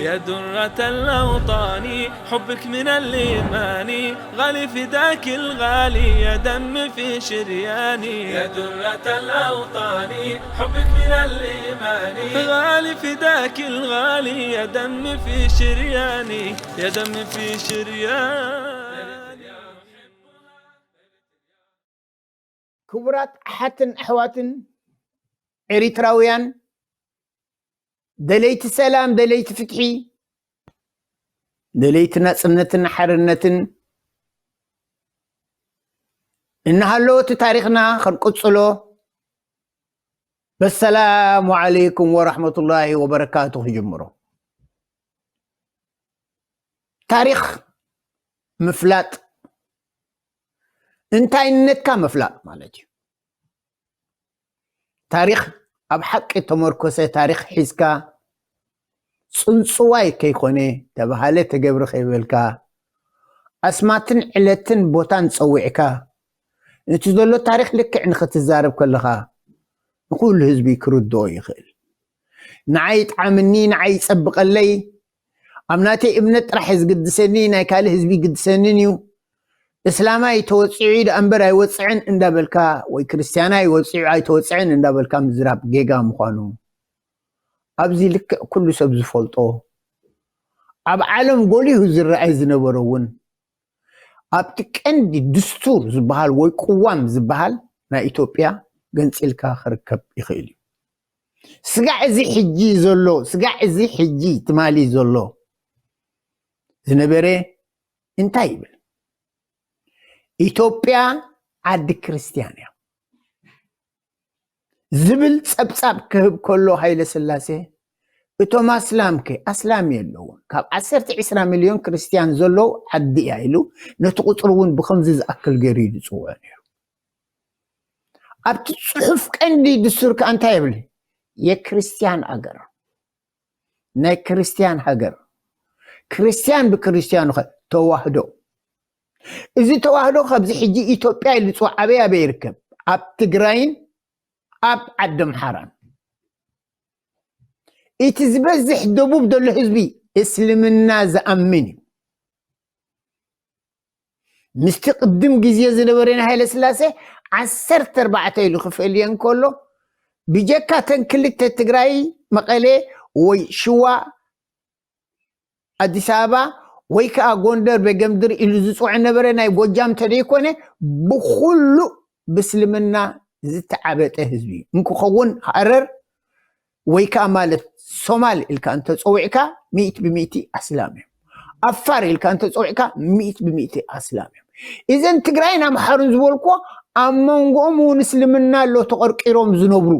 يا درة الأوطان، حبك من الإيمان، غالي فداك الغالي، يا دم في شرياني. يا درة الأوطان، حبك من الإيمان، غالي فداك الغالي، يا دم في شرياني، يا دم في شرياني. ክቡራት ኣሓትን ኣሕዋትን ኤሪትራውያን፣ ደለይቲ ሰላም፣ ደለይቲ ፍትሒ፣ ደለይቲ ናጽነትን ሓርነትን፣ እናሃለወ እቲ ታሪኽና ክንቅጽሎ፣ በሰላሙ ዓለይኩም ወራህመቱላሂ ወበረካቱ ክጅምሮ። ታሪኽ ምፍላጥ፣ እንታይነትካ ምፍላጥ ማለት እዩ። ታሪኽ ኣብ ሓቂ ተመርኮሰ ታሪኽ ሒዝካ፣ ጽንጽዋይ ከይኮነ፣ ተባሃለ ተገብረ ከይበልካ፣ ኣስማትን ዕለትን ቦታን ጸዊዕካ፣ እቲ ዘሎ ታሪኽ ልክዕ ንኽትዛረብ ከለኻ፣ ንኹሉ ህዝቢ ክርድኦ ይኽእል። ንዓይ ይጥዓምኒ፣ ንዓይ ይጸብቐለይ፣ ኣብ ናተይ እምነት ጥራሕ እዩ ዝግድሰኒ፣ ናይ ካልእ ህዝቢ ይግድሰንን እዩ። እስላማይ ተወጺዑ እዩ ደኣ እምበር ኣይወጽዕን እንዳበልካ፣ ወይ ክርስትያናይ ወጺዑ ኣይተወጽዐን እንዳበልካ ምዝራብ ጌጋ ምዃኑ ኣብዚ ልክዕ ኩሉ ሰብ ዝፈልጦ፣ ኣብ ዓለም ጎሊሁ ዝረኣይ ዝነበረ እውን፣ ኣብቲ ቀንዲ ድስቱር ዝበሃል ወይ ቅዋም ዝበሃል ናይ ኢትዮጵያ ገንጺልካ ክርከብ ይኽእል እዩ። ስጋዕ እዚ ሕጂ ዘሎ፣ ስጋዕ እዚ ሕጂ ትማሊ ዘሎ ዝነበረ እንታይ ይብል? ኢትዮጵያ ዓዲ ክርስትያን እያ ዝብል ጸብጻብ ክህብ ከሎ ሃይለ ስላሴ፣ እቶም ኣስላም ከ? ኣስላም የለውን። ካብ ዓሰርተ ዒስራ ሚልዮን ክርስትያን ዘሎ ዓዲ እያ ኢሉ ነቲ ቁጽሪ እውን ብኸምዚ ዝኣክል ገይሩ እዩ ዝጽውዖ ነይሩ። ኣብቲ ጽሑፍ ቀንዲ ድስቱር ከኣ እንታይ ይብል? የክርስቲያን ኣገር፣ ናይ ክርስቲያን ሃገር፣ ክርስቲያን ብክርስቲያኑ ኸ? ተዋህዶ። እዚ ተዋህዶ ካብዚ ሕጂ ኢትዮጵያ ኢሉ ዝጽዋዕ ኣበይ ኣበይ ይርከብ? ኣብ ትግራይን ኣብ ዓዲ ኣምሓራን። እቲ ዝበዝሕ ደቡብ ዘሎ ህዝቢ እስልምና ዝኣምን እዩ። ምስቲ ቅድም ግዜ ዝነበረ ናይ ሃይለ ስላሴ ዓሰርተ ኣርባዕተ ኢሉ ክፈልየን ከሎ፣ ብጀካ ተን ክልተ ትግራይ፣ መቐሌ ወይ ሽዋ፣ ኣዲስ ኣበባ ወይ ከኣ ጎንደር፣ በጌምድር ኢሉ ዝጽውዐ ነበረ፣ ናይ ጎጃም ተደይኮነ፣ ብኹሉ ብእስልምና ዝተዓበጠ ህዝቢ እዩ። እንክኸውን ሃረር ወይ ከኣ ማለት ሶማል ኢልካ እንተጸዊዕካ ሚእቲ ብሚእቲ ኣስላም እዮም። ኣፋር ኢልካ እንተጸዊዕካ ሚእቲ ብሚእቲ ኣስላም እዮም። እዘን ትግራይን ኣምሓሩን ዝበልክዎ ኣብ መንጎኦም እውን እስልምና ኣሎ ተቐርቂሮም ዝነብሩ።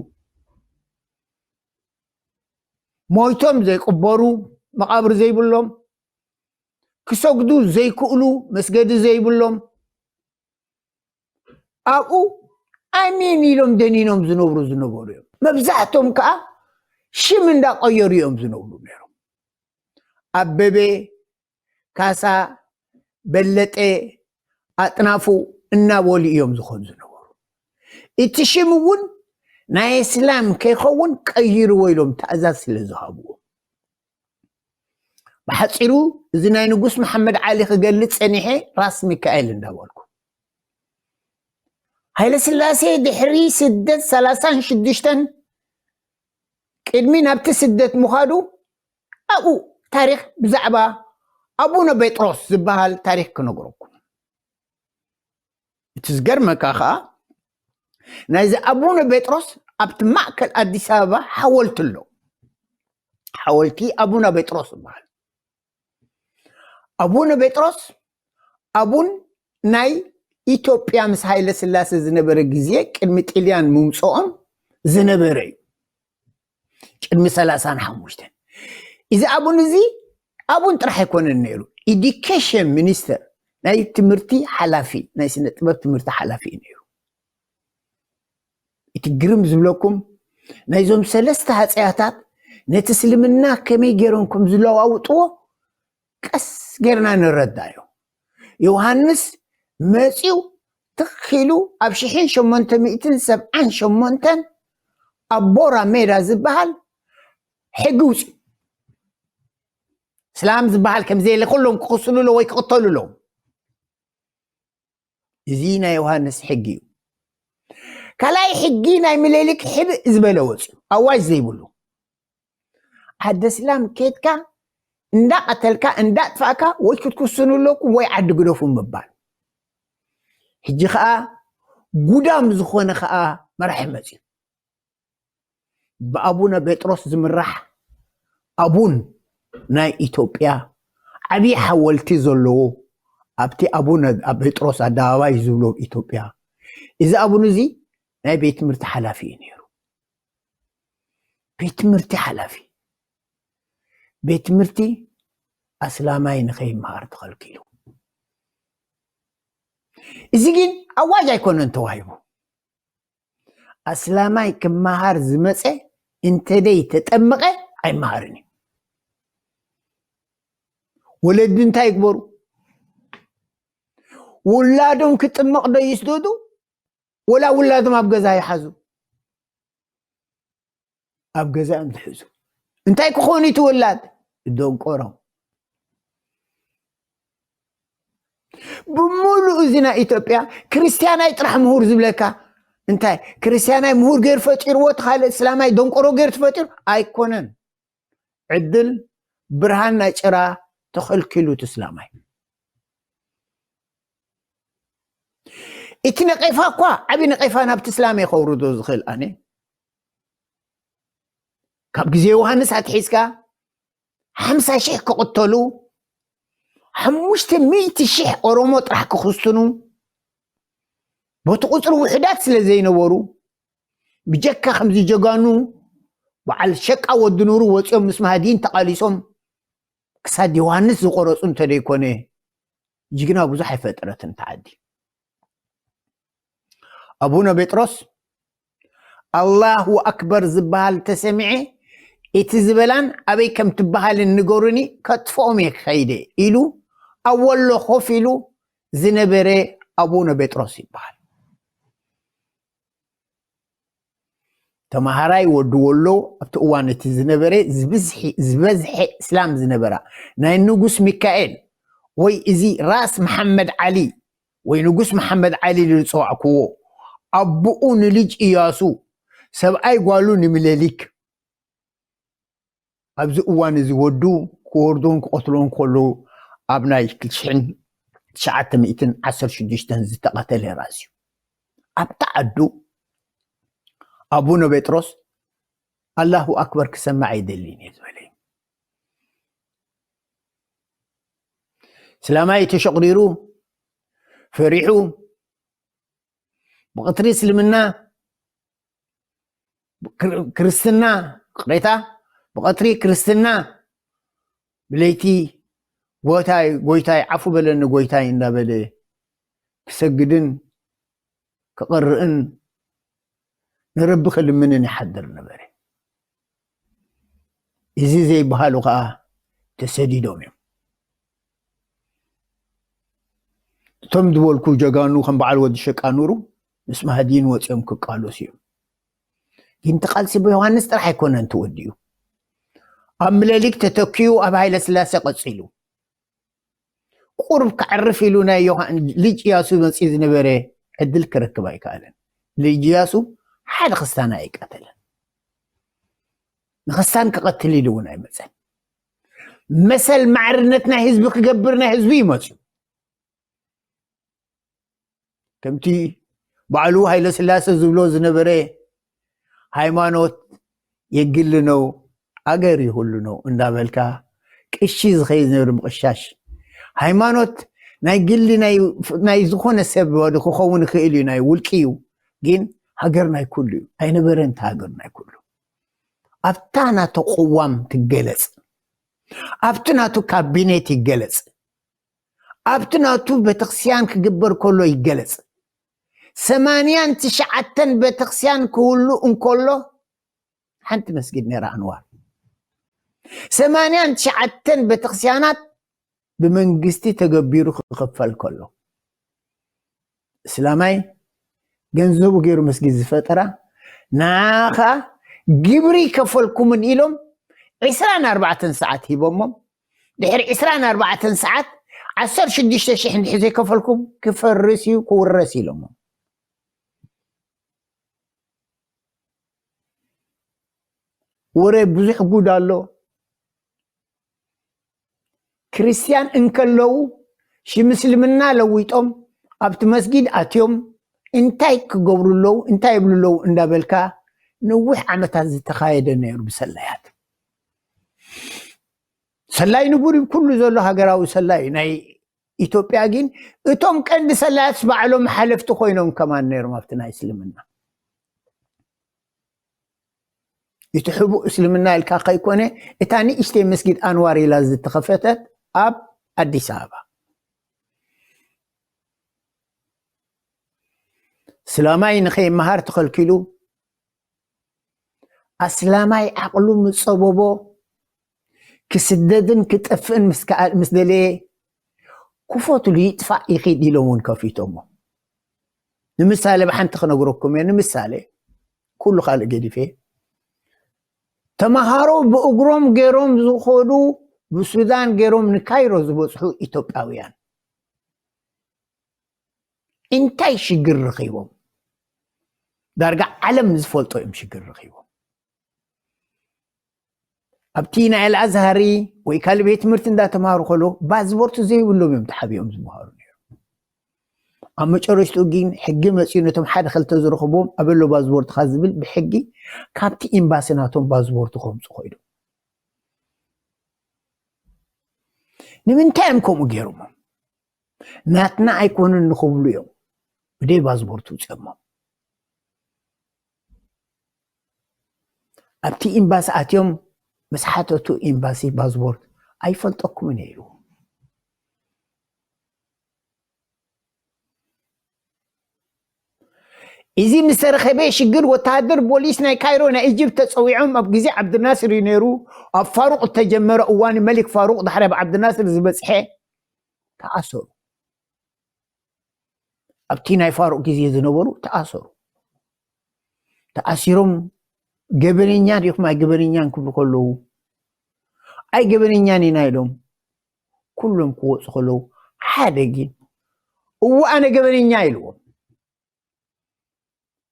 ሞይቶም ዘይቅበሩ፣ መቓብር ዘይብሎም፣ ክሰግዱ ዘይክእሉ፣ መስገዲ ዘይብሎም፣ ኣብኡ ኣሜን ኢሎም ደኒኖም ዝነብሩ ዝነበሩ እዮም። መብዛሕቶም ከኣ ሽም እንዳቐየሩ እዮም ዝነብሩ ነይሮም። ኣበበ፣ ካሳ፣ በለጠ፣ ኣጥናፉ እናበሉ እዮም ዝኾኑ ዝነበሩ። እቲ ሽም እውን ናይ እስላም ከይኸውን ቀይርዎ ኢሎም ትእዛዝ ስለ ዝሃብዎ። ብሓጺሩ እዚ ናይ ንጉስ መሓመድ ዓሊ ክገልጽ ጸኒሐ ራስ ሚካኤል እንዳበልኩ። ሃይለ ስላሴ ድሕሪ ስደት ሰላሳን ሽዱሽተን ቅድሚ ናብቲ ስደት ምዃዱ ኣብኡ ታሪኽ ብዛዕባ ኣቡነ ጴጥሮስ ዝበሃል ታሪኽ ክነግረኩም። እቲ ዝገርመካ ኸኣ ናይዚ ኣቡነ ጴጥሮስ ኣብቲ ማእከል ኣዲስ ኣበባ ሓወልቲ ኣሎ። ሓወልቲ ኣቡነ ጴጥሮስ ዝበሃል። ኣቡነ ጴጥሮስ ኣቡን ናይ ኢትዮጵያ ምስ ሃይለ ስላሴ ዝነበረ ግዜ ቅድሚ ጥልያን ምምጽኦም ዝነበረ እዩ። ቅድሚ ሰላሳን ሓሙሽተን። እዚ ኣቡን እዚ ኣቡን ጥራሕ ኣይኮነን ነይሩ። ኤዱኬሽን ሚኒስተር፣ ናይ ትምህርቲ ሓላፊ፣ ናይ ስነ ጥበብ ትምህርቲ ሓላፊ እዩ ነይሩ። እቲ ግርም ዝብለኩም ናይዞም ሰለስተ ሃጸያታት ነቲ እስልምና ከመይ ገይሮም ከም ዝለዋውጥዎ ቀስ ጌርና ንረዳዮ። ዮሃንስ መጺኡ ትኽ ኢሉ ኣብ ሽሕን ሸሞንተ ሚእትን ሰብዓን ሸሞንተን ኣብ ቦራ ሜዳ ዝበሃል ሕጊ ውጽኡ። እስላም ዝበሃል ከም ዘየለ ኩሎም ክኽስሉ ኣለዎ ወይ ክቕተሉ ኣለዎም። እዚ ናይ ዮሃንስ ሕጊ እዩ። ካልኣይ ሕጊ ናይ ምኒልክ ሕብእ ዝበለ ወፅዩ፣ ኣዋጅ ዘይብሉ። ዓዲ እስላም ኬድካ እንዳቐተልካ እንዳጥፋእካ ወይ ክትክስኑ ኣለኩም ወይ ዓዲ ግደፉ ምባል። ሕጂ ኸኣ ጉዳም ዝኾነ ኸኣ መራሒ መፅዩ። ብኣቡነ ጴጥሮስ ዝምራሕ ኣቡን ናይ ኢትዮጵያ ዓብዪ ሓወልቲ ዘለዎ ኣብቲ ኣቡነ ጴጥሮስ ኣደባባይ ዝብሎ ኢትዮጵያ። እዚ ኣቡን እዚ ናይ ቤት ትምህርቲ ሓላፊ እዩ ነይሩ። ቤት ትምህርቲ ሓላፊ። ቤት ትምህርቲ ኣስላማይ ንኸይመሃር ተኸልኪሉ። እዚ ግን ኣዋጅ ኣይኮነን ተዋሂቡ። ኣስላማይ ክመሃር ዝመፀ እንተደይ ተጠመቐ ኣይመሃርን እዩ። ወለዲ እንታይ ይግበሩ? ውላዶም ክጥመቕ ዶ ይስደዱ? ወላ ውላዶም ኣብ ገዛ ይሓዙ? ኣብ ገዛ እዮም ዝሕዙ። እንታይ ክኾኑ እቲ ውላድ? ደንቆሮ። ብምሉእ እዚ ናይ ኢትዮጵያ ክርስትያናይ ጥራሕ ምሁር ዝብለካ እንታይ? ክርስትያናይ ምሁር ገይሩ ፈጢርዎ፣ እቲ ካልእ እስላማይ ደንቆሮ ገይሩ ተፈጢሩ? ኣይኮነን። ዕድል ብርሃን ናይ ጭራ ተኸልኪሉ እቲ እስላማይ። እቲ ነቐፋ እኳ ዓቢ ነቐፋ ናብቲ እስላም እየ ከውርዶ ዝኽእል ኣነ። ካብ ግዜ ዮሃንስ ኣትሒዝካ ሓምሳ ሺሕ ክቕተሉ፣ ሓሙሽተ ሚእቲ ሺሕ ኦሮሞ ጥራሕ ክኽስትኑ፣ በቲ ቁጽሪ ውሑዳት ስለ ዘይነበሩ፣ ብጀካ ከምዚ ጀጋኑ በዓል ሸቃ ወዲ ኑሩ ወጺኦም ምስ ማህዲን ተቓሊሶም፣ ክሳድ ዮሃንስ ዝቆረጹ እንተደይኮነ፣ ጅግና ብዙሕ ኣይፈጠረትን እታ ዓዲ። ኣቡነ ጴጥሮስ ኣላሁ ኣክበር ዝበሃል ተሰሚዐ፣ እቲ ዝበላን ኣበይ ከም ትበሃልን ንገሩኒ፣ ከጥፍኦም እየ ክኸይደ ኢሉ ኣብ ወሎ ኮፍ ኢሉ ዝነበረ ኣቡነ ጴጥሮስ ይበሃል። ተማሃራይ ወዲ ወሎ ኣብቲ እዋን እቲ ዝነበረ ዝበዝሒ ዝበዝሐ እስላም ዝነበራ ናይ ንጉስ ሚካኤል ወይ እዚ ራስ መሓመድ ዓሊ ወይ ንጉስ መሓመድ ዓሊ ኢሉ ዝጸዋዕክዎ ኣቦኡ ንልጅ እያሱ ሰብኣይ ጓሉ ንምለሊክ ኣብዚ እዋን እዚ ወዱ ክወርዶን ክቐትሎን ከሎ ኣብ ናይ ክልተ ሽሕን ትሽዓተ ሚእትን ዓሰርተ ሽዱሽተን ዝተቐተለ ራእሲ እዩ። ኣብታ ዓዱ ኣቡነ ጴጥሮስ ኣላሁ ኣክበር ክሰምዕ ኣይደልን እየ ዝበለ እዩ። እስላማይ ተሸቕሪሩ ፈሪሑ ብቐትሪ እስልምና ብክር- ክርስትና ቅሬታ ብቐትሪ ክርስትና ብለይቲ ጎይታይ ጎይታይ ዓፉ በለኒ ጎይታይ እንዳበለ ክሰግድን ክቕርእን ንረቢ ክልምንን ይሓድር ነበረ። እዚ ዘይበሃሉ ከዓ ተሰዲዶም እዮም። እቶም ዝበልኩ ጀጋኑ ከም በዓል ወዲ ሸቃ ኑሩ ምስ ማህዲን ወፂኦም ክቃለሱ እዮም። ግን እቲ ቃልሲ ብዮሃንስ ጥራሕ ኣይኮነን ተወዲኡ። ኣብ ምለሊክ ተተኪኡ ኣብ ሃይለ ስላሴ ቀፂሉ። ቁርብ ከዕርፍ ኢሉ ናይ ዮሃን ልጅ እያሱ መፂኡ ዝነበረ ዕድል ክረክብ ኣይከኣለን። ልጅ እያሱ ሓደ ክስታን ኣይቀተለን። ንክስታን ክቐትል ኢሉ እውን ኣይመፀን። መሰል ማዕርነት ናይ ህዝቢ ክገብር ናይ ህዝቢ ይመፅዩ። ከምቲ ባዕሉ ሃይለ ስላሴ ዝብሎ ዝነበረ ሃይማኖት የግል ነው፣ አገር የሁሉ ነው እንዳበልካ ቅሺ ዝኸይድ ዝነበረ ምቕሻሽ። ሃይማኖት ናይ ግሊ ናይ ናይ ዝኾነ ሰብ ወዲ ክኸውን ይኽእል እዩ፣ ናይ ውልቂ እዩ። ግን ሃገር ናይ ኩሉ እዩ። ኣይነበረን እቲ ሃገር ናይ ኩሉ። ኣብታ ናቱ ቅዋም ትገለጽ፣ ኣብቲ ናቱ ካቢኔት ይገለጽ፣ ኣብቲ ናቱ ቤተክርስቲያን ክግበር ከሎ ይገለጽ። ሰማንያን ትሽዓተን ቤተክርስቲያን ክህሉ እንከሎ ሓንቲ መስጊድ ነይራ ኣንዋር። ሰማንያን ትሽዓተን ቤተክርስቲያናት ብመንግስቲ ተገቢሩ ክኽፈል ከሎ እስላማይ ገንዘቡ ገይሩ መስጊድ ዝፈጠራ ንዓ ኸዓ ግብሪ ከፈልኩምን ኢሎም ዕስራን ኣርባዕተን ሰዓት ሂቦሞም ድሕሪ ዕስራን ኣርባዕተን ሰዓት ዓሰርተ ሽዱሽተ ሽሕ እንድሕር ዘይከፈልኩም ክፈርስ እዩ፣ ክውረስ ኢሎሞ። ወረ ብዙሕ ጉድ ኣሎ። ክርስትያን እንከለዉ ሽም እስልምና ለዊጦም ኣብቲ መስጊድ ኣትዮም እንታይ ክገብሩ ኣለዉ፣ እንታይ ይብሉ ኣለዉ እንዳበልካ ነዊሕ ዓመታት ዝተኻየደ ነይሩ ብሰላያት። ሰላይ ንቡር እዩ፣ ኩሉ ዘሎ ሃገራዊ ሰላይ እዩ። ናይ ኢትዮጵያ ግን እቶም ቀንዲ ሰላያት ባዕሎም ሓለፍቲ ኮይኖም ከማን ነይሮም ኣብቲ ናይ እስልምና። እቲ ሕቡእ እስልምና ኢልካ ከይኮነ እታ ንእሽተይ መስጊድ ኣንዋር ኢላ ዝተኸፈተት ኣብ ኣዲስ ኣበባ እስላማይ ንኸይመሃር ተኸልኪሉ፣ ኣስላማይ ዓቕሉ ምጸበቦ ክስደድን ክጠፍእን ምስ ከኣ-፣ ምስ ደለየ ክፈትሉ ይጥፋእ ይኺድ ኢሎም እውን ከፊቶሞ። ንምሳሌ ብሓንቲ ክነግረኩም እየ። ንምሳሌ ኩሉ ካልእ ገዲፈ፣ ተምሃሮ ብእግሮም ገይሮም ዝኸዱ ብሱዳን ገይሮም ንካይሮ ዝበጽሑ ኢትዮጵያውያን እንታይ ሽግር ረኺቦም? ዳርጋ ዓለም ዝፈልጦ እዮም ሽግር ረኺቦም። ኣብቲ ናይ ኣልኣዝሃሪ ወይ ካልእ ቤት ትምህርቲ እንዳተምሃሩ ከሎ ባዝቦርት ዘይብሎም እዮም ተሓቢኦም ዝምሃሩ ነይሩ። ኣብ መጨረሽትኡ ግን ሕጊ መፅዩ ነቶም ሓደ ክልተ ዝረኽቦም ኣበሎ ባዝቦርትኻ ዝብል ብሕጊ ካብቲ ኤምባሲ ናቶም ባዝቦርት ከምፁ ኮይዶም። ንምንታይ እዮም ከምኡ ገይሮሞም? ናትና ኣይኮኑን ንኽብሉ እዮም ብደይ ባዝቦርት ውፅኦሞም። ኣብቲ ኤምባሲ ኣትዮም ምስ ሓተቱ ኤምባሲ ባዝቦርት ኣይፈልጠኩምን እየ ኢሉ። እዚ ምስ ተረኸበ ሽግር ወተሃደር ቦሊስ ናይ ካይሮ ናይ ኢጅፕት ተፀዊዖም ኣብ ግዜ ዓብድናስር እዩ ነይሩ። ኣብ ፋሩቅ እተጀመረ እዋን መሊክ ፋሩቅ ዳሕሪ ኣብ ዓብድናስር ዝበፅሐ ተኣሰሩ። ኣብቲ ናይ ፋሩቅ ግዜ ዝነበሩ ተኣሰሩ። ተኣሲሮም ገበነኛ ዲኹም ኣይ ገበነኛን ክብሉ ከለዉ ኣይ ገበነኛን ኢና ኢሎም ኩሎም ክወፁ ከለዉ ሓደ ግን እዎ ኣነ ገበነኛ ኢልዎም።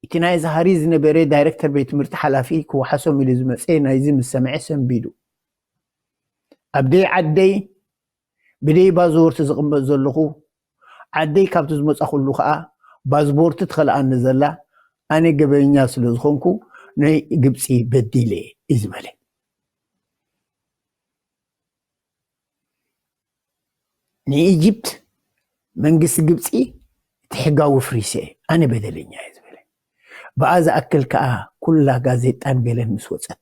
እቲ ናይ ዛሃሪ ዝነበረ ዳይሬክተር ቤት ትምህርቲ ሓላፊ ክወሓሶም ኢሉ ዝመፀ ናይዚ ምስ ሰምዐ ሰንቢዱ። ኣብ ደይ ዓደይ ብደይ ባዝቦርት ዝቕመጥ ዘለኹ ዓደይ ካብቲ ዝመፃኹሉ ከዓ ባዝቦርት ትኸልኣኒ ዘላ ኣነ ገበኛ ስለ ዝኾንኩ ናይ ግብፂ በዲለ እዩ ዝበለ። ንኢጅፕት መንግስቲ ግብፂ እቲ ሕጋዊ ፍሪሰ ኣነ በደለኛ እየ ዝበለ። ብኣ ዝኣክል ከዓ ኩላ ጋዜጣን ገለን ምስ ወፀት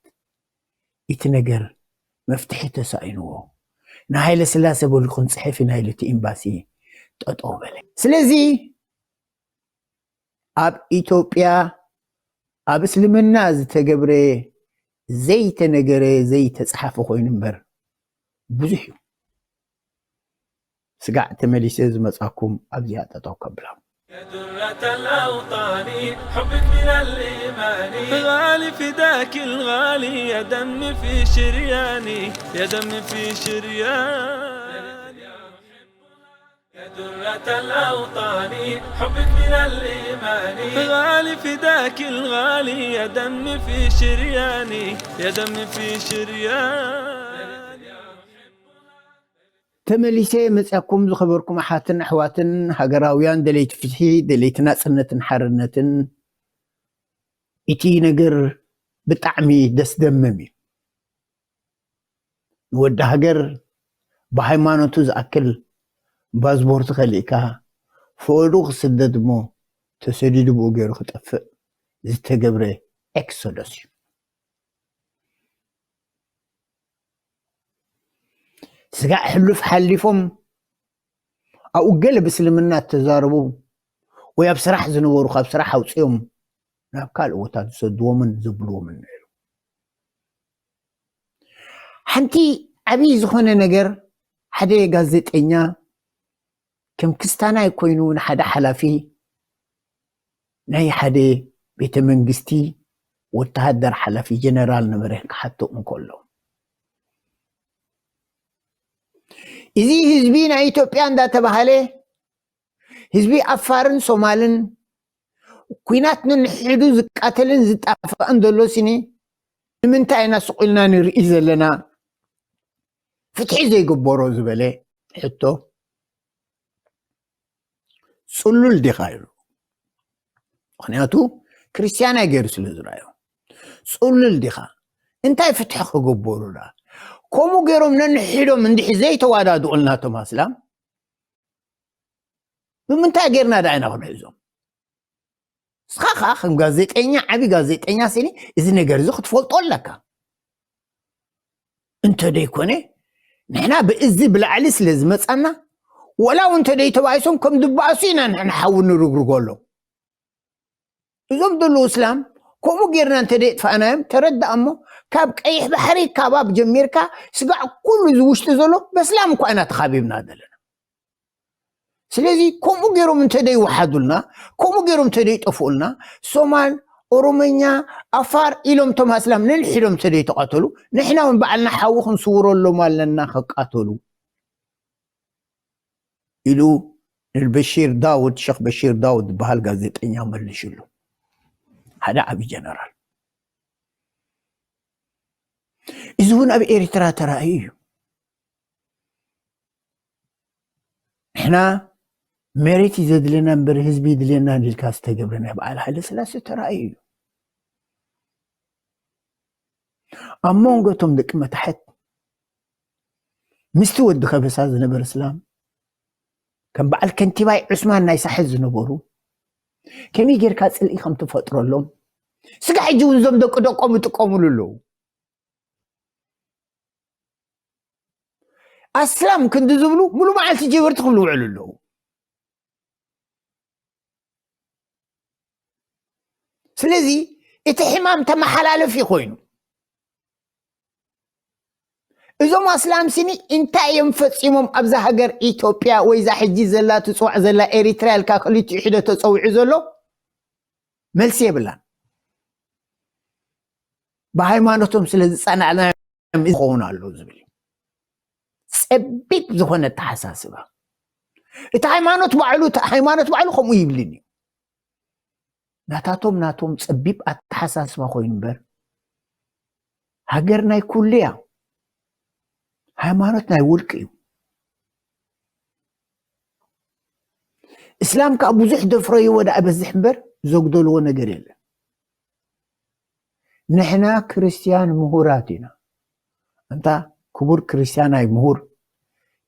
እቲ ነገር መፍትሒ ተሳኢንዎ ንሃይለ ስላሴ በሉ ክንፅሕፍ ኢና ኢሉ እቲ ኤምባሲ ጠጠው በለ። ስለዚ ኣብ ኢትዮጵያ ኣብ እስልምና ዝተገብረ ዘይተነገረ ዘይተፅሓፈ ኮይኑ እምበር ብዙሕ እዩ። ስጋዕ ተመሊሰ ዝመፃኩም ኣብዚኣ ጠጠው ከብላ። يا درة الأوطان، حبك من الإيمان. غالي فداك الغالي، يا دم في شرياني، يا دم في شرياني. يا درة الأوطان، حبك من الإيمان. غالي فداك الغالي، يا دم في شرياني، يا دم في شرياني. ተመሊሰ መፅኣኩም ዝኸበርኩም ኣሓትን ኣሕዋትን ሃገራውያን ደለይቲ ፍትሒ፣ ደለይቲ ናፅነትን ሓርነትን፣ እቲ ነገር ብጣዕሚ ደስ ደምም እዩ። ንወዲ ሃገር ብሃይማኖቱ ዝኣክል ባዝቦርት ከሊእካ ፍቐዱ ክስደድ እሞ ተሰዲዱ ብኡ ገይሩ ክጠፍእ ዝተገብረ ኤክሶደስ እዩ። ስጋዕ ሕሉፍ ሓሊፎም ኣብኡ ገለ ብስልምና እተዛረቡ ወይ ኣብ ስራሕ ዝነበሩ ካብ ስራሕ ኣውፅኦም ናብ ካልእ ቦታ ዝሰድዎምን ዘብልዎምን ነይሩ። ሓንቲ ዓብዪ ዝኾነ ነገር ሓደ ጋዜጠኛ ከም ክስታናይ ኮይኑ ንሓደ ሓላፊ ናይ ሓደ ቤተ መንግስቲ ወተሃደር ሓላፊ ጀነራል ነበረ ክሓቶ እንከሎ፣ እዚ ህዝቢ ናይ ኢትዮጵያ እንዳተባሃለ ህዝቢ ኣፋርን ሶማልን ኩናት ንንሕዱ ዝቃተልን ዝጣፋእን ዘሎ ሲኒ ንምንታይ ኢና ስቕ ኢልና ንርኢ ዘለና? ፍትሒ ዘይግበሮ ዝበለ ሕቶ ጽሉል ዲኻ ኢሉ። ምኽንያቱ ክርስትያናይ ገይሩ ስለ ዝረኣዮ። ጽሉል ዲኻ? እንታይ ፍትሒ ክግበሩ ዳ? ከምኡ ገይሮም ነንሕዶም እንድሕር ዘይተዋዳድኡልና እቶም ኣስላም፣ ብምንታይ ጌርና ዳ ኢና ክንሕዞም? ንስኻ ኸዓ ከም ጋዜጠኛ፣ ዓቢ ጋዜጠኛ ሲኒ፣ እዚ ነገር እዚ ክትፈልጦ ኣለካ። እንተ ደይኮነ፣ ንሕና ብእዚ ብላዕሊ ስለ ዝመጻና፣ ወላ እውን እንተ ደይተባኢሶም ከም ዝበኣሱ ኢና ንሕና ሓዊ ንርግርጎሎም። እዞም ዘለዉ እስላም ከምኡ ጌርና እንተ ደየጥፋእናዮም፣ ተረዳእ እሞ፣ ካብ ቀይሕ ባሕሪ ካባብ ጀሚርካ ስጋዕ ኩሉ እዚ ውሽጢ ዘሎ በስላም እኳ ኢና ተኻቢብና ዘለና። ስለዚ ከምኡ ገይሮም እንተ ደይወሓዱልና፣ ከምኡ ገይሮም እንተ ደይጠፍኡልና፣ ሶማል፣ ኦሮመኛ፣ ኣፋር ኢሎም እቶም ኣስላም ነንሒዶም እንተ ደይተቐተሉ፣ ንሕና እውን ባዕልና ሓዊ ክንስውረሎም ኣለና ከቃተሉ ኢሉ ንበሺር ዳውድ፣ ሸኽ በሺር ዳውድ ዝበሃል ጋዜጠኛ መልሽሉ። ሓደ ዓቢ ጀነራል። እዚ እውን ኣብ ኤርትራ ተራእዩ እዩ። ንሕና መሬት እዩ ዘድልየና እምበር ህዝቢ ይድልየና ኢልካ ዝተገብረ ናይ በዓል ሃይለ ስላሴ ተራእዩ እዩ። ኣብ መንጎ እቶም ደቂ መታሕት ምስቲ ወዲ ከበሳ ዝነበረ ስላም ከም በዓል ከንቲባይ ዑስማን ናይ ሳሕል ዝነበሩ ከመይ ጌርካ ጽልኢ ከም ትፈጥረሎም ስጋ ሕጂ እውን እዞም ደቂ ደቆም ይጥቀሙሉ ኣለዉ። ኣስላም ክንዲ ዝብሉ ሙሉ መዓልቲ ጀበርቲ ክብሉ ውዕሉ ኣለዉ። ስለዚ እቲ ሕማም ተመሓላለፊ ኮይኑ እዞም ኣስላም ሲኒ እንታይ እዮም ፈጺሞም ኣብዛ ሃገር ኢትዮጵያ ወይ እዛ ሕጂ ዘላ ትጽዋዕ ዘላ ኤሪትራ ኢልካ ክልቲኡ ሕደ ተጸዊዑ ዘሎ መልሲ የብላን። ብሃይማኖቶም ስለ ዝጸናዕናዮም ዝኸውን ኣሎ ዝብል ጸቢብ ዝኾነ ኣተሓሳስባ። እቲ ሃይማኖት ባዕሉ ሃይማኖት ባዕሉ ከምኡ ይብልን እዩ። ናታቶም ናቶም ጸቢብ ኣተሓሳስባ ኮይኑ እምበር ሃገር ናይ ኩሉ እያ። ሃይማኖት ናይ ውልቂ እዩ። እስላም ከዓ ብዙሕ ደፍረይዎ ደኣ በዝሕ እምበር ዘጉደልዎ ነገር የለን። ንሕና ክርስትያን ምሁራት ኢና። እንታ ክቡር ክርስትያናይ ምሁር፣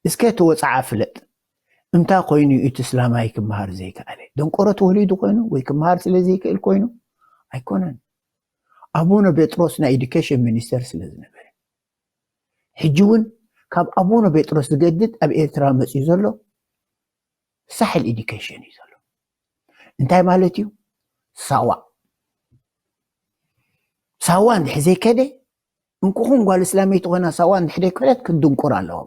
እስከ እቲ ወጽዓ ፍለጥ። እንታይ ኮይኑ እዩ እቲ እስላማይ ክመሃር ዘይከኣለ? ደንቆሮ ተወሊዱ ኮይኑ ወይ ክመሃር ስለ ዘይክእል ኮይኑ? ኣይኮነን። ኣቡነ ጴጥሮስ ናይ ኤዱኬሽን ሚኒስተር ስለ ዝነበረ። ሕጂ እውን ካብ ኣቡነ ጴጥሮስ ዝገድድ ኣብ ኤርትራ መጺኡ ዘሎ ሳሕል ኤዱኬሽን እዩ ዘሎ። እንታይ ማለት እዩ? ሳዋ። ሳዋ እንድሕር ዘይከደ፣ እንኩኹም ጓል እስላመይቲ ኮይና ሳዋ እንድሕር ዘይከደት ክትድንቁር ኣለዋ።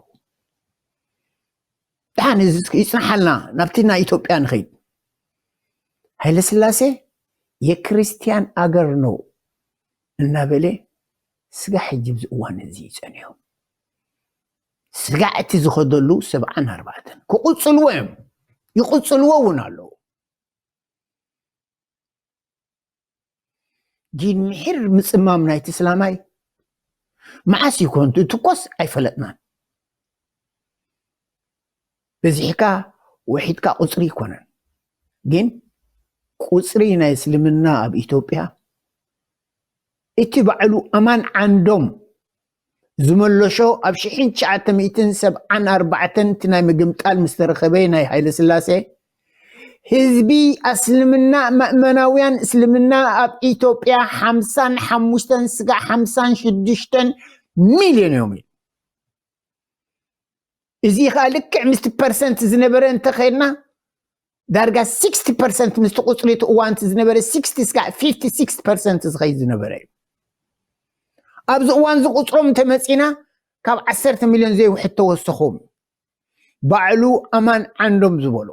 ደሓን እዚ እስኪ ይጽንሓልና፣ ናብቲ ናይ ኢትዮጵያ ንኸይድ። ሃይለ ስላሴ የክርስቲያን ኣገር ነው እናበለ ስጋ ሕጂ ኣብዚ እዋን እዚ ይጸንሑ። ስጋ እቲ ዝኸደሉ ሰብዓን ኣርባዕተን ክቕጽልዎ እዮም፣ ይቕጽልዎ እውን ኣለዉ። ዲን ምሒር ምጽማም ናይቲ እስላማይ መዓስ ይኮን ትኮስ ኣይፈለጥናን። በዚሕካ ውሒድካ ቁጽሪ ይኮነን፣ ግን ቁጽሪ ናይ እስልምና ኣብ ኢትዮጵያ እቲ ባዕሉ ኣማን ዓንዶም ዝመለሾ ኣብ ሽሕን ትሽዓተ ሚእትን ሰብዓን ኣርባዕተን እቲ ናይ ምግምጣል ምስ ተረኸበ ናይ ሃይለ ስላሴ ህዝቢ ኣስልምና መእመናውያን እስልምና ኣብ ኢትዮጵያ ሓምሳን ሓሙሽተን ስጋዕ ሓምሳን ሽዱሽተን ሚልዮን እዮም። እዚ ከዓ ልክዕ ምስቲ ፐርሰንት ዝነበረ እንተኸድና ዳርጋ ሲክስቲ ፐርሰንት ምስቲ ቁፅሪ እቲ እዋንቲ ዝነበረ ሲክስቲ ስጋዕ ፊፍቲ ሲክስ ፐርሰንት ዝኸይድ ዝነበረ እዩ። ኣብዚ እዋን እዚ ቁፅሮም እንተመፂና ካብ ዓሰርተ ሚልዮን ዘይውሕድ ተወሰኹም። ባዕሉ ኣማን ዓንዶም ዝበሎ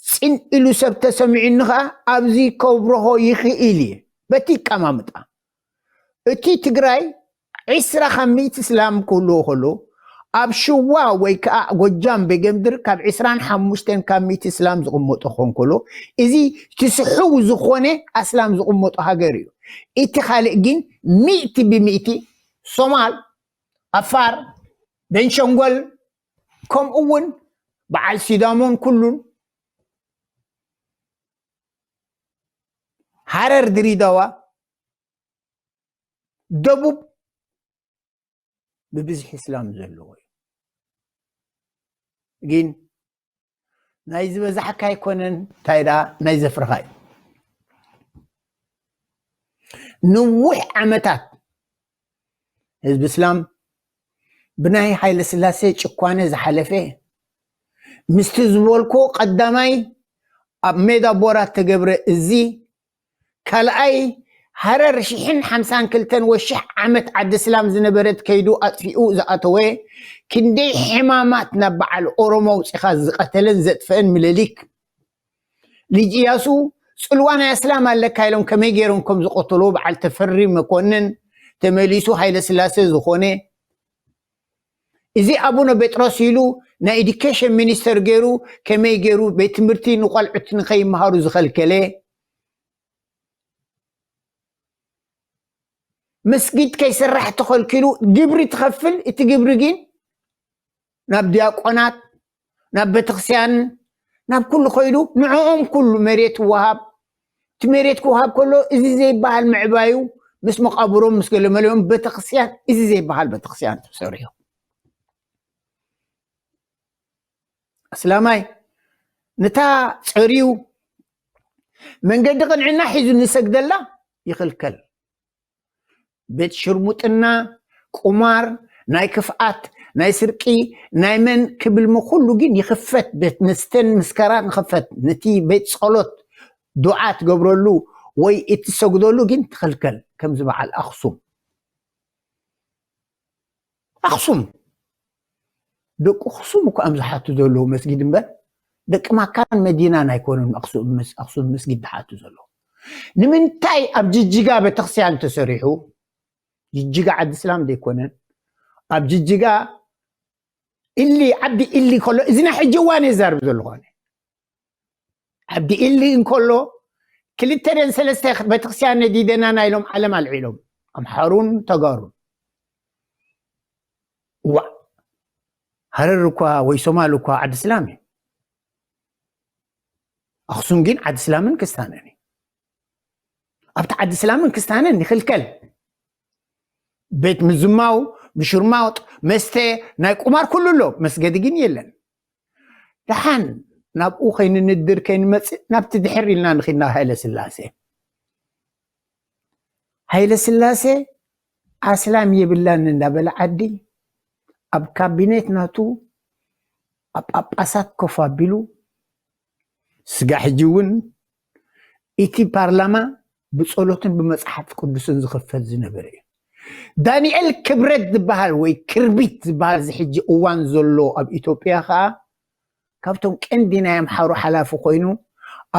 ፅን ኢሉ ሰብ ተሰሚዑኒ ከዓ ኣብዚ ከብርሆ ይኽእል እየ። በቲ ይቀማምጣ እቲ ትግራይ ዒስራ ካብ ሚእቲ እስላም ክህልዎ ከሎ ኣብ ሽዋ ወይ ከዓ ጎጃም ቤገምድር ካብ ዕስራን ሓሙሽተን ካብ ሚእቲ እስላም ዝቕመጦ ክኾን ከሎ፣ እዚ እቲ ስሑው ዝኾነ ኣስላም ዝቕመጦ ሃገር እዩ። እቲ ካልእ ግን ሚእቲ ብሚእቲ ሶማል፣ ኣፋር፣ ቤንሸንጎል፣ ከምኡ እውን በዓል ሲዳሞን ኩሉን፣ ሃረር፣ ድሪዳዋ፣ ደቡብ ብብዝሒ እስላም ዘለዎ እዩ። ግን ናይ ዝበዛሕካ ኣይኮነን፣ እንታይ ደኣ ናይ ዘፍርኻ እዩ። ንዊሕ ዓመታት ህዝቢ እስላም ብናይ ሃይለ ስላሴ ጭኳነ ዝሓለፈ፣ ምስቲ ዝበልኮ ቀዳማይ ኣብ ሜዳ ቦራት ተገብረ እዚ፣ ካልኣይ ሃረር ሽሕን ሓምሳን ክልተን ወይ ሽሕ ዓመት ዓዲ እስላም ዝነበረት ከይዱ ኣጥፊኡ ዝኣተወ፣ ክንደይ ሕማማት ናብ በዓል ኦሮሞ ኣውፂኻ ዝቐተለን ዘጥፈአን ምለሊክ ልጅ እያሱ፣ ፅልዋ ናይ ኣስላም ኣለካ ኢሎም ከመይ ገይሮም ከም ዝቐተልዎ በዓል ተፈሪ መኮንን፣ ተመሊሱ ሃይለ ስላሴ ዝኾነ፣ እዚ ኣቡነ ጴጥሮስ ኢሉ ናይ ኤዱኬሽን ሚኒስተር ገይሩ ከመይ ገይሩ ቤት ትምህርቲ ንቆልዑት ንኸይመሃሩ ዝኸልከለ፣ መስጊድ ከይስራሕ ተኸልኪሉ ግብሪ ትኸፍል፣ እቲ ግብሪ ግን ናብ ዲያቆናት፣ ናብ ቤተክርስትያን፣ ናብ ኩሉ ከይዱ ንዕኦም ኩሉ መሬት ይወሃብ። እቲ መሬት ክወሃብ ከሎ እዚ ዘይበሃል ምዕባዩ ምስ መቃብሮም ምስ ገለመለኦም ቤተክርስትያን፣ እዚ ዘይበሃል ቤተክርስትያን ተሰሪሑ። ኣስላማይ ነታ ጸርዩ መንገዲ ቅንዕና ሒዙ ንሰግደላ ይኽልከል። ቤት ሽርሙጥና፣ ቁማር፣ ናይ ክፍኣት፣ ናይ ስርቂ፣ ናይ መን ክብል ምኹሉ ግን ይኽፈት። ቤት መስተን ምስከራን ይኽፈት። ነቲ ቤት ጸሎት ዱዓ ትገብረሉ ወይ እትሰግደሉ ግን ትኽልከል። ከምዚ በዓል ኣኽሱም ኣኽሱም ደቂ ኣኽሱም እኮ እዮም ዝሓቱ ዘለዉ መስጊድ እምበር ደቂ ማካን መዲናን ኣይኮኑን ኣኽሱም መስ-፣ ኣኽሱም መስጊድ ዝሓቱ ዘለዉ። ንምንታይ ኣብ ጅጅጋ ቤተክርስትያን ተሰሪሑ? ጅጅጋ ዓዲ እስላም ዘይኮነን? ኣብ ጅጅጋ ኢሊ፣ ዓዲ ኢሊ ከሎ፣ እዚ ናይ ሕጂ እዋን እየ ዝዛረብ ዘለኹ ኣነ። ዓዲ ኢሊ እንከሎ ክልተ ደን ሰለስተ ቤተክርስትያን ነዲደናና ኢሎም ዓለም ኣልዒሎም፣ ኣምሓሩን ተጋሩን። እዋእ፣ ሃረር እኳ ወይ ሶማል እኳ ዓዲ እስላም እዩ። ኣኽሱም ግን ዓዲ እስላምን ክስታንን እዩ። ኣብቲ ዓዲ እስላምን ክስታንን ይኽልከል። ቤት ምዝማው፣ ምሽርማጥ፣ መስተ፣ ናይ ቁማር ኩሉ ኣሎ። መስገዲ ግን የለን። ደሓን ናብኡ ከይንንድር ከይንመጽእ ናብቲ ድሕር ኢልና ንኺድና ሃይለ ስላሴ። ሃይለ ስላሴ ኣስላም የብላን እንዳበለ ዓዲ ኣብ ካቢኔት ናቱ ኣብ ጳጳሳት ኮፍ ኣቢሉ፣ ስጋ ሕጂ እውን እቲ ፓርላማ ብጸሎትን ብመጽሓፍ ቅዱስን ዝኽፈት ዝነበረ እዩ። ዳንኤል ክብረት ዝበሃል ወይ ክርቢት ዝበሃል እዚ ሕጂ እዋን ዘሎ ኣብ ኢትዮጵያ ኸኣ ካብቶም ቀንዲ ናይ ኣምሓሩ ሓላፊ ኮይኑ፣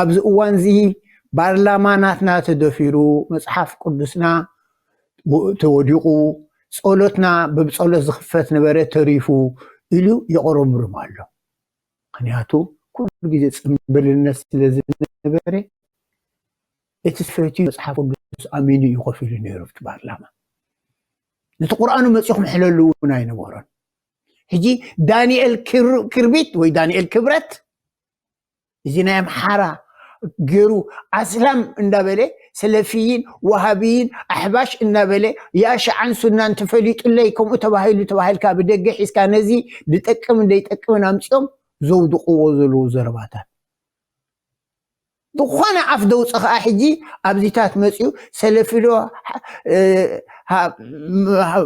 ኣብዚ እዋን እዚ ፓርላማ ናትና ተደፊሩ፣ መጽሓፍ ቅዱስና ተወዲቑ፣ ጸሎትና ብጸሎት ዝኽፈት ነበረ ተሪፉ ኢሉ የቑረምርም ኣሎ። ምኽንያቱ ኩሉ ግዜ ጽምብልነት ስለ ዝነበረ፣ እቲ ዝፈትዩ መጽሓፍ ቅዱስ ኣሚኑ እዩ ኮፍ ኢሉ ነይሩ ኣብቲ ፓርላማ። ነቲ ቁርኣኑ መጺኹም ሕለሉ እውን ኣይነበሮን። ሕጂ ዳንኤል ክር-፣ ክርቢት ወይ ዳንኤል ክብረት እዚ ናይ ኣምሓራ ገይሩ ኣስላም እንዳበለ ሰለፊይን ወሃቢይን ኣሕባሽ እንዳበለ ያሽዓን ሱናን ተፈሊጡለይ ከምኡ ተባሂሉ ተባሂልካ ብደገ ሒዝካ ነዚ ዝጠቅምን ዘይጠቅምን ኣምጺኦም ዘውድቕዎ ዘለዉ ዘረባታት። ዝኾነ ኣፍ ደውፅ ኸዓ ሕጂ ኣብዚታት መፅዩ ሰለፊዶ፣ እ፣ ሃ-፣ ሃ-፣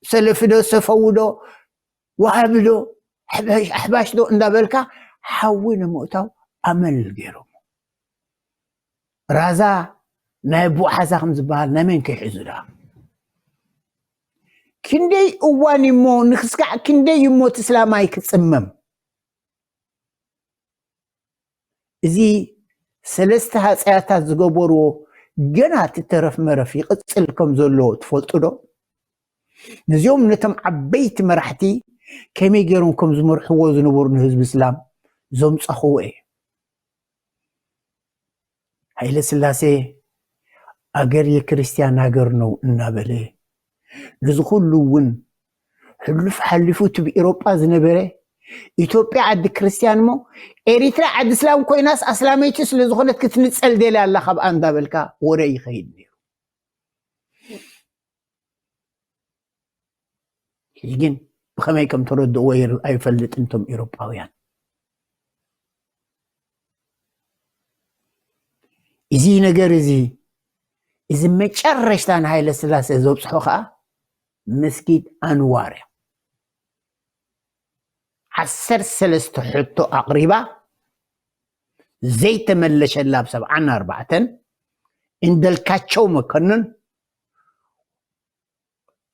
ሰለፊዶ፣ ሰፈውዶ፣ ወሃቢዶ፣ ኣሕባሽ፣ ኣሕባሽዶ እንዳበልካ ሓዊ ንምእታው ኣመል ገይሮም። ራዛ ናይ ኣቦ ሓዛ ከም ዝበሃል ናይ መን ከይሕዙ ደኣ? ክንደይ እዋን እሞ ንክስካዕ ክንደይ እሞ እቲ እስላማይ ክጽመም? እዚ ሰለስተ ሃፀያታት ዝገበርዎ ገና እቲ ተረፍ መረፍ ይቕፅል ከም ዘሎ ትፈልጡ ዶ? ነዚኦም ነቶም ዓበይቲ መራሕቲ ከመይ ገይሮም ከም ዝመርሕዎ ዝነበሩ ንህዝቢ እስላም ዘምጻኽዎ እየ። ሃይለ ስላሴ ኣገር የክርስቲያን ሃገር ነው እናበለ፣ ነዚ ኩሉ እውን ሕሉፍ ሓሊፉ እቲ ብኤሮጳ ዝነበረ ኢትዮጵያ ዓዲ ክርስቲያን እሞ ኤሪትራ ዓዲ እስላም ኮይናስ ኣስላመይቲ ስለ ዝኾነት ክትንጸል ደልያ ኣላ ካብኣ እንዳበልካ ወረ ይኸይድ ነይሩ። ሕጂ ግን ብኸመይ ከም ተረድእዎ ይር-፣ ኣይፈልጥን እቶም ኤሮጳውያን። እዚ ነገር እዚ፣ እዚ መጨረሽታ ንሃይለ ስላሴ ዘብጽሖ ኸኣ መስጊድ ኣንዋር እዩ። ዓሰርተ ሰለስተ ሕቶ ኣቕሪባ ዘይተመለሸላ ኣብ ሰብዓን ኣርባዕተን እንደልካቸው መኮንን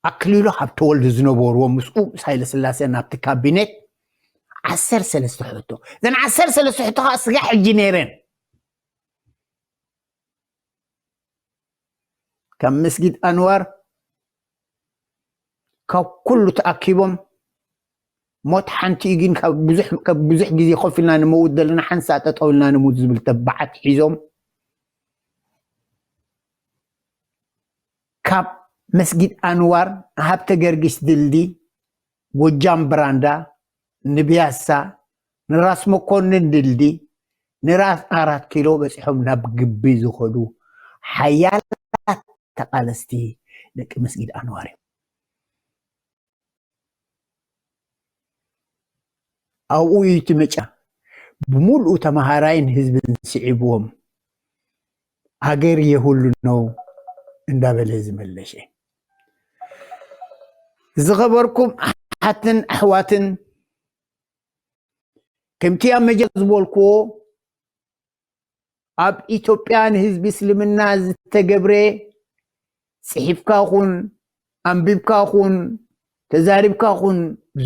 ኣክሊሉ ሃብተወልድ ዝነበርዎ ምስኡ ምስ ሃይለ ስላሴ ናብቲ ካቢኔት ዓሰርተ ሰለስተ ሕቶ። እዘን ዓሰርተ ሰለስተ ሕቶ ኸኣ ስጋዕ ሕጂ ነይረን። ካብ መስጊድ ኣንዋር ካብ ኩሉ ተኣኪቦም ሞት ሓንቲ እዩ፣ ግን ካብ ብዙሕ፣ ካብ ብዙሕ ግዜ ኮፍ ኢልና ንመውት ዘለና ሓንሳእ ጠጠው ኢልና ንሙት ዝብል ተባዓት ሒዞም ካብ መስጊድ ኣንዋር፣ ሃብተ ገርጊስ ድልድይ፣ ጎጃም ብራንዳ፣ ንቢያሳ፣ ንራስ መኮንን ድልድይ፣ ንራስ ኣራት ኪሎ በጺሖም ናብ ግቢ ዝኸዱ ሓያላት ተቓለስቲ ደቂ መስጊድ ኣንዋር እዮም። ኣብኡ እዩ እቲ መጫ ብሙሉኡ ተመሃራይን ህዝብን ስዒብዎም፣ "ሃገር የሁሉ ነው" እንዳበለ ዝመለሸ። ዝኸበርኩም ኣሓትን ኣሕዋትን፣ ከምቲ ኣብ መጀመርያ ዝበልክዎ፣ ኣብ ኢትዮጵያ ንህዝቢ እስልምና ዝተገብረ ጽሒፍካ ኹን፣ ኣንቢብካ ኹን፣ ተዛሪብካ ኹን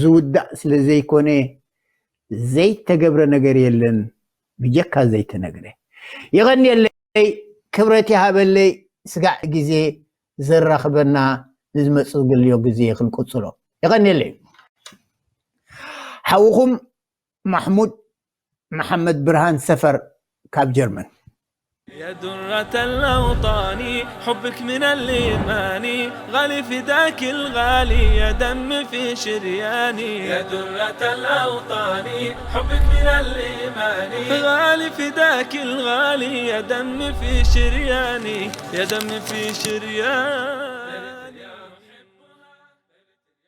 ዝውዳእ ስለ ዘይኮነ፣ ዘይተገብረ ነገር የለን ብጀካ ዘይተነግረ። የቐንየለይ፣ ክብረት ይሃበለይ፣ ስጋዕ ግዜ ዘራኽበና ንዝመጽእ ገሊዮ ግዜ ክንቅጽሎ። የቐንየለይ። ሓውኹም ማሕሙድ መሓመድ ብርሃን ሰፈር ካብ ጀርመን። يا درة الأوطان، حبك من الإيمان، غالي فداك الغالي، يا دم في شرياني. يا درة الأوطان، حبك من الإيمان، غالي فداك الغالي، يا دم في شرياني، يا دم في شرياني.